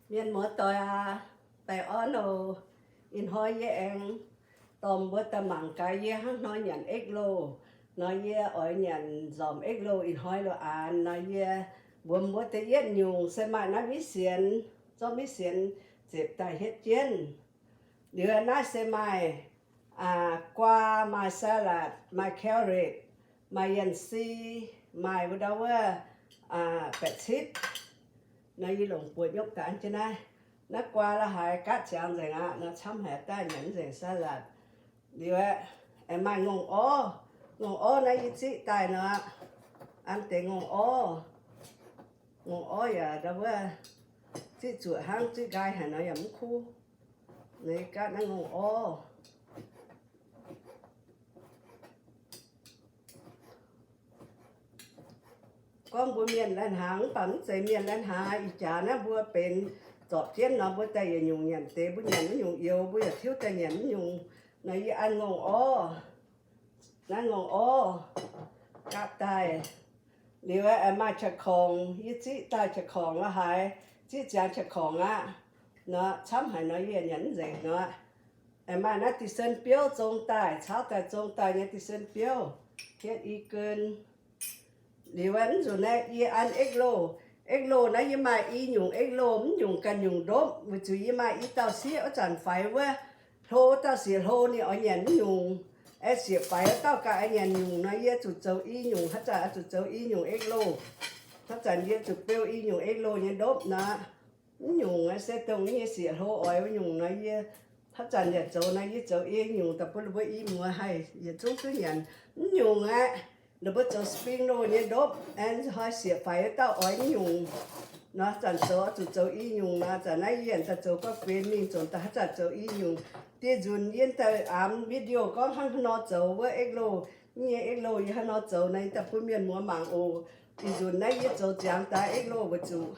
Mienh muoz-doic aac, baengh orn oc. Ih hnoi yie aengx dorh mbuo daaih mangc gaax yie hnangv haaix nor nyanc egg roll nor. Yie oix nyanc nzormc egg roll ih hnoi loz-aanx nor. Yie mbuox mbuo da'yietv nyungc se maaih naaiv mix-sienx, zorqv mix-sienx zepc daaih hietv jienv. Liuz naaiv se maaih guaa, maaih salad, maaih carrot, maaih yienh si, maaih wuov ndau wuov baeqc citv. Nor yie longc buoz nyopv daaih an jienv naaiv. Naaiv guaa la'haaix gaatv ziangx nzengc aqv nor, camv haic daaih nyanc nzengc salad. Liuz aeqv, maaih ngongh orv. Ngongh orv naaiv yie ziqv daaih nor, an deix ngongh orv. Ngongh orv yaac ndau wuov ziqv zuoqc hnangv, ziqv nqaai haic nor yaac mv kuv. Nor yie gaatv naaiv ngongh orv. Gorngv mbuo mienh lai-hnaangx mv baac mv zeiz mienh lai-hnaangx, ih jaax naaiv mbuo benx zorpc jienv nor, mbuo daaih yietc nyungc nyanc deix, mbuo nyanc mv nyungc youz, mbuo yaac tiuv daaih nyanc mv nyungc. Nor yie an ngongh orv, naaiv ngongh orv gaatv daaih. Liuz aeqv, maaih qaqv korngc, yie ziqv daaih qaqv korngc la'haaix, ziqv ziangx qaqv korngc aqv. Nor camv haic nor yie nyanc mv nzengc nor. Aeqv, maaih naaiv dicen biouv zong daaih, caauv daaih zong daaih nyei dicen biouv, hietv i gen. Liuz aeqv, mv nzunc naaiv yie an egg roll. Egg roll naaiv yie maaih i nyungc egg roll, mv nyungc ganh nyungc ndopv, weic zuqc yie maaih i dauh sieqv wuov zanc faix wuov, hlo wuov dauh sieqv hlo ninh oix nyanc mv nyungc. Aeqv, sieqv faix wuov dauh ganh oix nyanc nyungc nor, yie zuqc zoux i nyungc, haaix zanc oix zuqc zoux i nyungc egg roll. Haaix zanc yie zuqc beu i nyungc egg roll nyei ndopv nor. Mv nyungc se dongh nyei sieqv hlo oix wuov nyungc nor, yie haaix zanc yaac zoux nor, yie zoux i nyungc daaih bun ninh mbuo i muoz haih yietc zungv duqv nyanc. Mv nyungc aeqv, ninh mbuo zoux spring roll nyei ndopv, aeqv, hnoi sieqv faix wuov dauh oix mv nyungc nor, zanc zoux oix zuqc zoux i nyungc nor, zanc naaiv yie daaih zoux gorngv benx mingh zunc daaih haaix zanc zoux i nyungc. Dieh nzunc yie daaih aamx video gorngv hnangv haaix nor zoux wuov egg roll. Nyei egg roll yie hnangv haaix nor zoux nor, yie daaih bun mienh muoz mangc oc. Ih nzunc naaiv yie zoux ziangx daaih egg roll weic zuqc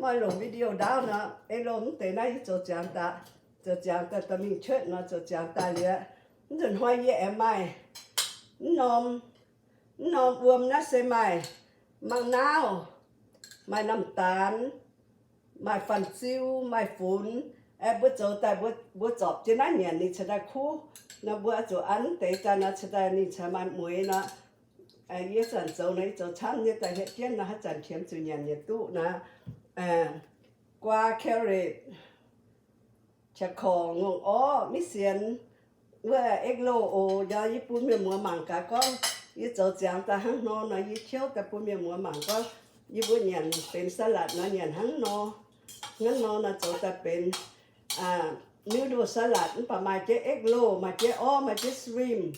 maaih longc video ndaauv nor, egg roll mv deix naaiv yie zoux ziangx daaih, zoux ziangx daaih dorh mingh cuotv nor, zoux ziangx daaih liuz, mv nzunc hnoi yie aengx maaih mv norm, mv norm wuom naaiv se maaih mangc nauv, maaih namh daanx, maaih fanh ziu, maaih funx. Aeqv, mbuo zoux daaih mbuo zorpc jienv naaiv nyanc ninh cingx daaih kuv. Nor mbuo oix zuqc an deix daaih nor cingx daaih ninh cingx maaih mueix nor. Yie zanc zoux nor yie zoux camv nyei daaih hietv jienv nor, haaix zanc qiemx zuqc nyanc yietc duqv nor. Guaa, carrot, qaqv korngc, ngongh orv, mix-sienx, wuov egg roll oc. Nor yie bun mienh muoz mangc gaax gorngv yie zoux ziangx daaih hnangv nor nor, yie qiouv daaih bun mienh muoz mangc gorngv yie mbuo nyanc benx salad nor nyanc hnangv nor. Hnangv nor nor zoux daaih benx noodle salad mv baac maaih jienv egg roll, maaih jienv orv, maaih jienv shrimp,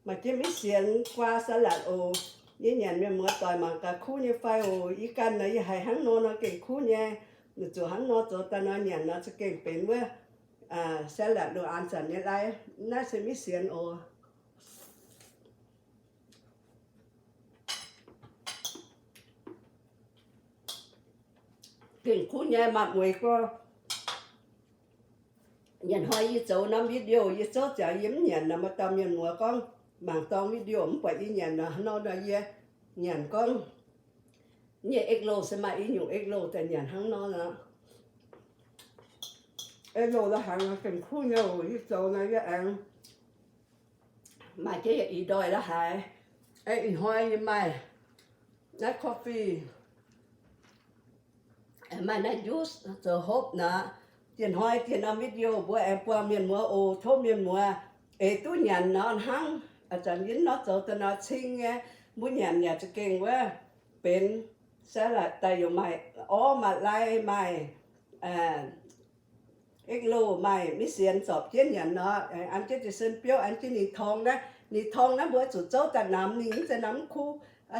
maaih jienv mix-sienx guaa salad oc. Yie nyanc mienh muoz doic mangc gaax kuv nyei fai oc. Yie ganh nor yie haiz hnangv nor nor gengh kuv nyei. Zuqc hnangv nor zoux daaih nor nyanc nor za'gengh benx wuov salad loz-aanx zanc nyei lai. Naaiv se mix-sienx oc. Gengh kuv nyei, maaih mueix gorx. Nyanc hnoi yie zoux norm video yie zouv ziangx yie mv nyanc nor, maaih dauh mienh muoz gorngv mangc dorng video mv buatc yie nyanc nor, hnangv nor nor yie nyanc gorngv nyei egg roll se maaih i nyungc egg roll daaih nyanc hnangv nor nor. Egg roll la'haaix nor gengh kuv nyei oc. Yie zoux nor yie aengx maaih jienv yietc i ndoih la'haaix. Ih hnoi yie maaih naaiv coffee, maaih naaiv juice zoux hopv nor. Dieh hnoi dieh norm video mbuo aengx buangh mienh muoz oc. Tov mienh muoz eix duqv nyanc nor hnangv. Ih zanc yie nor zoux daaih nor cing nyei, mbuo nyanc yaac za'gengh wuov benx salad daaih yaac maaih orv maaih lai maaih egg roll maaih mix-sienx zorpc jienv nyanc nor, an jienv deix sen biouv, an jienv ninh torng naaiv. Ninh torng naaiv mbuo zuqc zouv daaih namx ninh, mv zeiz namx mv kuv.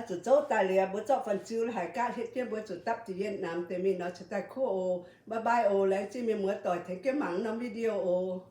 Zuqc zouv daaih liuz mbuo zorqv fanh ziu la'haaix gaatv hietv jienv, mbuo zuqc dapv da'yietv namx deix mingh nor cingx daaih kuv oc. Bye bye oc. Laengz zingh mienh muoz doic tengx jienv mangc norm video oc.